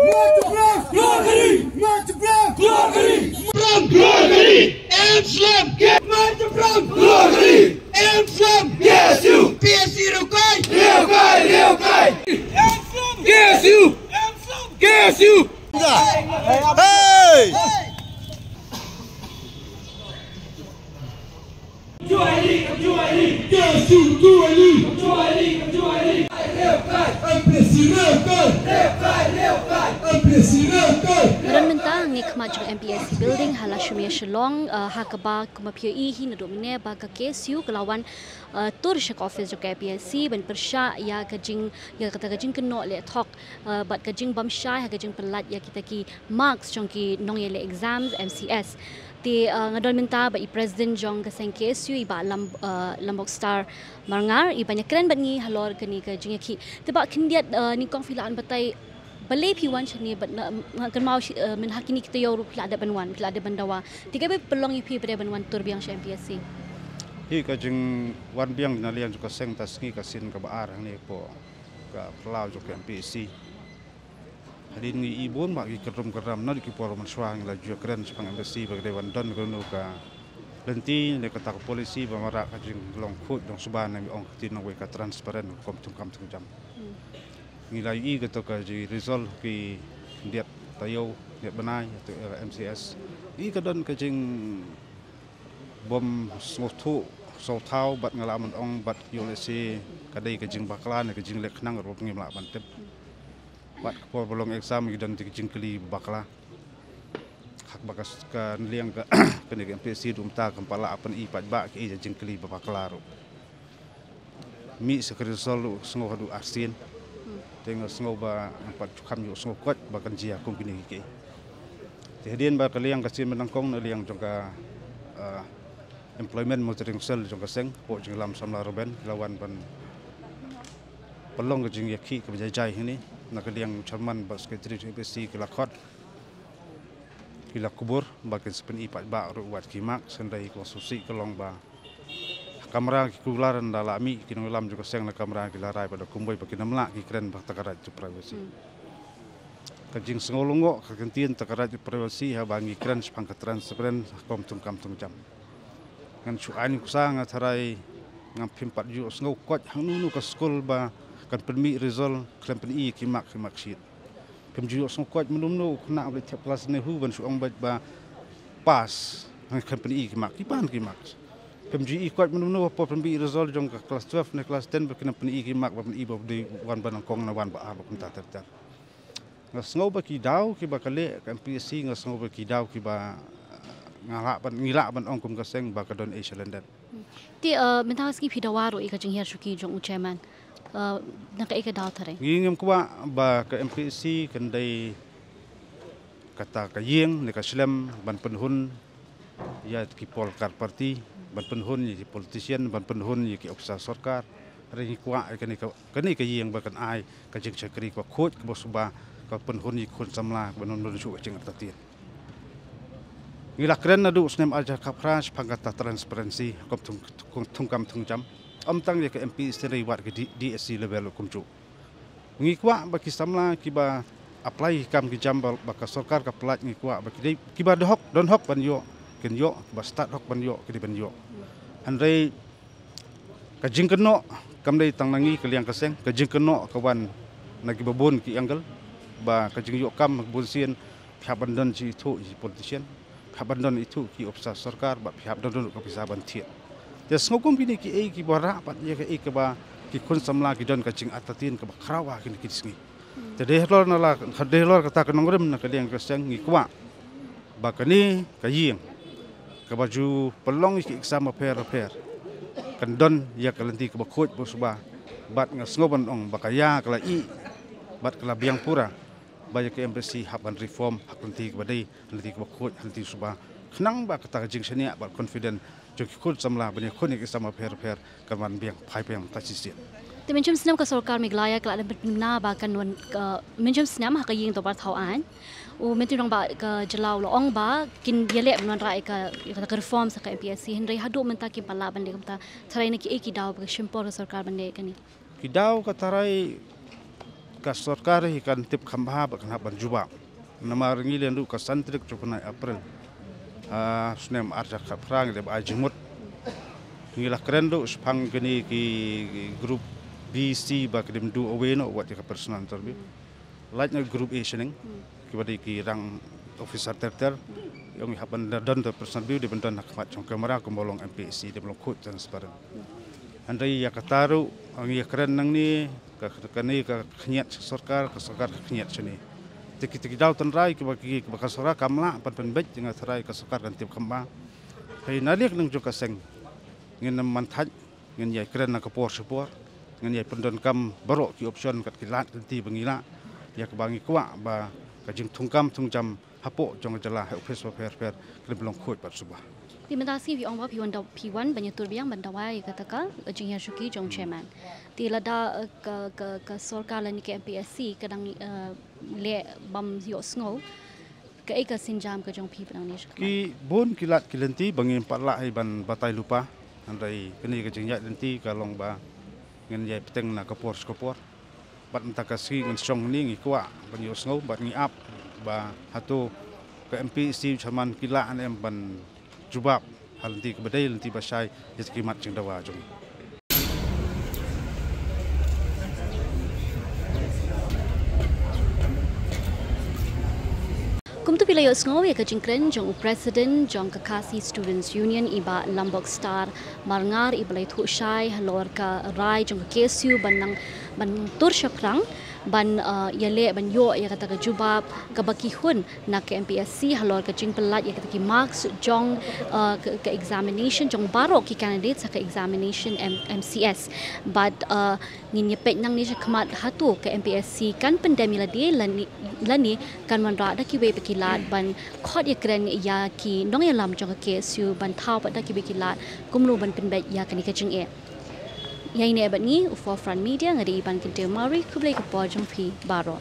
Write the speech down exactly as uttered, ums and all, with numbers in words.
March Brown! Glory! March Brown! Glory! Brown! Glory! Amslam! March Brown! Glory! Amslam! K S U! P S C เราใกล้ เร็วใกล้ เร็วใกล้ Amslam! K S U! Amslam! K S U! Hey! Nga don mynta ha khmat jong M P S C building ha Lashmia Shillong, eh, ha kaba kumba phi ïohi hi naduh mynne ba ka K S U ka la wan, eh, tur sha ka office jong ka M P S C ban pyrshah ïa ka jing, ïa kata ka jingkynnoh leh thok, eh, bad ka jingbymshai ha ka jingpynlait ïa kita ki marks jong ki nongïaleh exams M C S. Te, eh, nga don mynta bad i president jong ka seng K S U, i Bah Lam, eh, Lambok Star Marngar, i ban ïakren bad ngi halor kane ka jingïakhih. Te Bah, khyndiat, eh, nyngkong phi lah ban batai balei phi wan shane bad nga, nga kynmaw shi, eh, mynha kine ki taïew ruh phi la dep ban wan, phi la dep ban dawa. Te kaei ba pynlong ïa phi ba dei ban wan tur biang sha M P S C? Hi ka jingwan biang na liang jong ka seng mynta sngi ka sien kaba ar hangne hapoh ka phyllaw jong ka M P S C. Hadien ngi i bun bha ki kynrum kynram na ki por mynshuwa ngi la ju ïakren shaphang M P S C ba ka dei ban don kano ka lynti ne kata ka policy ba wanrah ka jinglong khuid long suba ne, ngi ong ka ktien nongwei ka transparent, kum thungkam thungjam. Hmm. Ngi la ïohi kato ka ji result ki khyndiat taïew, khyndiat bnai, ïa ka M C S. Ngi ka don ka jing bym sngewthuh sngewthaw bad nga lah ban ong bad ïoh lehse ka dei ka jingbakla ne ka jingleh khnang ruh ngim lah ban tip. Bad ka por ba long exam ki don ki jingkylli bakla. Hak ba ka s-, ka liang ka, kane ka M P S C ruh mynta kam pat lah pyni pat ba ki jingkylli bakla ruh. Mih sa ka result ruh sngew haduh arsien. Te nga sngew ba ngam pat ju kham ïoh sngew koit ba kan jia kum kine kiei. Te hadien ba ka liang ka sien ba nyngkong na liang jong ka, ah, Employment Monitoring Cell jong ka seng, hapoh jingïalam samla ruben, ki la wan ban pynlong ka jingïakhih kaba jai jai hangne, na ka liang chairman bad secretary jong M P S C ki la khot, ki la kubur ba kin sa pyni pat ba ruh wat ki mark, hynrei ka sngewsih ka long ba ha kamra ki kular ynda la mih ki nongïalam jong ka seng na kamra ki la rai ba da kumwei ba kin ym lah ki kren ba ha ka right to privacy. Hmm. Ka jingsngew lyngngoh ka kyntien ta ka right to privacy haba ngi kren shaphang ka transparent ha kum thungkam thungjam. Ngan shu ai nuksa nga tharai ngam phim pat ju sngew koit hangno no ka skul ba kan pynmih result khlem pyni ki mark, ki mark sheet. Phim ju sngew koit mynno mynno u khynnah u leit thep klas ne hu ban shu ong beit ba pass hynrei khlem pyni ki mark, ki pan ki mark. Phim ju i koit mynno mynno ha por pynmih result jong ka klas twelve ne klas ten ba khlem pyni ki mark ba pyni ba dei wan ba nyngkong ne wan ba ar ba kumta ter ter. Nga sngew ba ki daw kiba ka leh ka M P S C, nga sngew ba ki daw kiba, eh, nga lah ban, ngi lah ban ong kum ka seng ba ka don ei shalyndet. Te, eh, mynta ka sngi phi dawa ruh ïa ka jinghiar shuki jong u chairman. Eh, na kaei ka daw tharai? Ngi ngim kwah ba ka M P S C kan dei kata ka ïing ne ka shlem ban pynhun ïa ki political party, ban pynhun ïa ki politician, ban pynhun ïa ki ophisar sorkar. Hynrei ngi kwah ïa kane ka, kane ka ïing ba kan ai ka jingshakri kaba khuid kaba suba, ka pynhun ïa ki khun samla kaba nym don shuh ka jingartatien. Ngi la kren naduh u snem ar hajar khatphra shaphang kata transparency, kum thung, thung, thungkam thungjam. Ym tang ïa ka M P S C hynrei wat ki D, D S C level kumjuh. Ngi kwah ba ki samla kiba apply ki kam ki jam ba, ba ka sorkar ka pynlait, ngi kwah ba ki dei, kiba don hok, don hok ban ïoh, kin ïoh, kiba stad hok ban ïoh, ki dei ban ïoh. Hynrei ka jingkynnoh kam dei tang na ngi ka liang ka seng, ka jingkynnoh ka wan na kiba bun ki angle, ba ka jingïoh kam bun sien, phi hap ban don shi ithuh shi politician, phi hap ban don ithuh ki ophisar sorkar, bad phi hap don ruh ka pisa ban thied. Te sngew kum kine kiei kiba rah bad ïa kaei kaba ki khun samla ki don ka jingartatien kaba khraw ha kine ki sngi. Te dei halor na la, dei halor kata ka nongrim na ka liang ka seng ngi kwah ba kane ka ïing kaba ju pynlong ïa ki exam bapher bapher kan don ïa ka lynti kaba khuid ba suba. Bad nga sngew ban ong ba ka ïa ka la ih bad ka la biang pura ba ïa ka M P S C hap ban reform ha ka lynti kaba dei, ha ka lynti kaba khuid, ha ka lynti suba. Khnang ba kata ka jingshaniah bad confident jong ki khun samla ban ïakhun ïa ki exam bapher bapher kan wan biang phai biang ta shisien. Te mynshwa snem ka sorkar Meghalaya ka la dep pynbna ba kan wan ka, mynshwa snem ha ka ïing dorbar thaw aiñ. U Myntri Rangbah ka jylla u la ong ba kin ïaleh ban wanrah ïa ka, ïa ka reform sha ka M P S C, hynrei haduh mynta kim pat lah ban leh kumta. Tharai na kiei ki daw ba ka shim por ka sorkar ban leh kane? Ki daw ka tharai Ka sorkar hi kan tip kham bha bad kan hap ban jubab. Namar ngi la ïakynduh ka san tarik jong u bnai April, ah, snem ar hajar khatphra ngi la ai jingmut. Ngi la kren duh shaphang kine ki group B, C ba ki dei ban duh away noh wat ïa ka personal interview. Lait na group A shaneng, kiba dei ki rank officer ter ter. Ïa ngi hap ban don da personal interview, dei ban don ha khmat jong kamera, kumba long MPSC, dei ban long khuid transparent. Hynrei ïa kata ruh ngi ïa kren nangne, ka, kane ka khynñiat sha sorkar, ka sorkar ka khynñiat shane. Te kita ki daw tynrai kiba ki, kiba ka sorkar kam lah ban pynbeit, nga tharai ka sorkar kan tip kham bha. Hynrei na liang jong ka seng, ngin ym man thait, ngin ïai kren na ka por sha por, ngin ïai pyndonkam baroh ki option kat ki lad ki lynti ba ngi lah, ïa kaba ngi kwah ba ka jingthungkam thungjam hapoh jong ka jylla ha office bapher bapher kan long khuid bad suba. Te mynta sngi phi ong ba phi wan daw, phi wan ban ïatur biang ban dawa ïa kata ka jinghiar shuki jong chairman. Te lada, eh, ka, ka, ka sorkar lane ka MPSC ka dang, eh, leh bym ïohsngew, kaei ka sienjam ka jong phi ba dang ne sha khmat? Ki bun ki lad ki lynti ba ngim pat lah hi ban batai lypa. Hynrei kane ka jingïaid lynti ka long ba ngin ïai bteng na ka por sha ka por. Bad mynta ka sngi ngin shong hangne, ngi kwah ban ïohsngew bad ngi ap ba hato ka MPSC u chairman ki lah ne em ban jubab ha lynti kaba dei, lynti ba shai ïa ki mat jingdawa jong ngi. Kumta phi la ïohsngew ïa ka jingkren jong u President jong ka Khasi Students Union, i Bah Lambok Star Marngar, iba la ïathuh shai halor ka rai jong ka KSU ban nang, ban tur shaphrang ban, uh, ïaleh ban ïoh ïa kata ka jubab kaba ki hun na ka MPSC halor ka jingpyllait ïa kata ki marks jong, uh, ka, ka examination jong baroh ki candidates ha ka examination M-, MCS. Bad, uh, ngin ïa peit nangne sha khmat hato ka MPSC kan pyndem ïa lade lane, lane kan wanrah da kiwei pat ki lad ban khot ïakren ïa ki nongïalam jong ka KSU ban thaw pat da kiwei ki lad kumno ban pynbeit ïa kane ka jingeh. Ïa ine bad ngi u Forefront Media, nga dei i Bankyntew Mawrie, khublei ka por jong phi baroh.